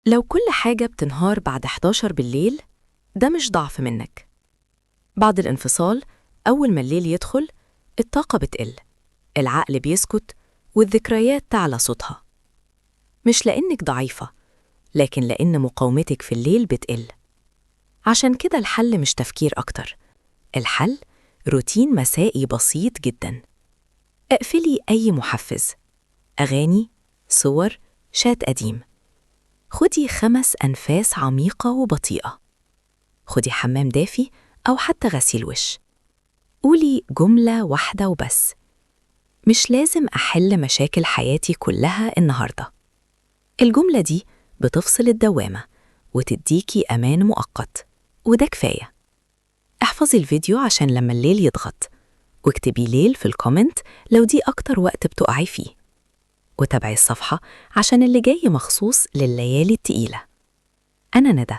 لو كل حاجة بتنهار بعد 11 بالليل، ده مش ضعف منك. بعد الانفصال، أول ما الليل يدخل، الطاقة بتقل، العقل بيسكت، والذكريات تعلى صوتها. مش لأنك ضعيفة، لكن لأن مقاومتك في الليل بتقل. عشان كده الحل مش تفكير أكتر، الحل روتين مسائي بسيط جدا. اقفلي أي محفز، أغاني، صور، شات قديم. خدي 5 أنفاس عميقة وبطيئة. خدي حمام دافي أو حتى غسيل وش. قولي جملة واحدة وبس: مش لازم أحل مشاكل حياتي كلها النهاردة. الجملة دي بتفصل الدوامة وتديكي أمان مؤقت، وده كفاية. احفظي الفيديو عشان لما الليل يضغط، واكتبي ليل في ال comment لو دي أكتر وقت بتقعي فيه، وتابعي الصفحة عشان اللي جاي مخصوص لليالي التقيلة. أنا ندى.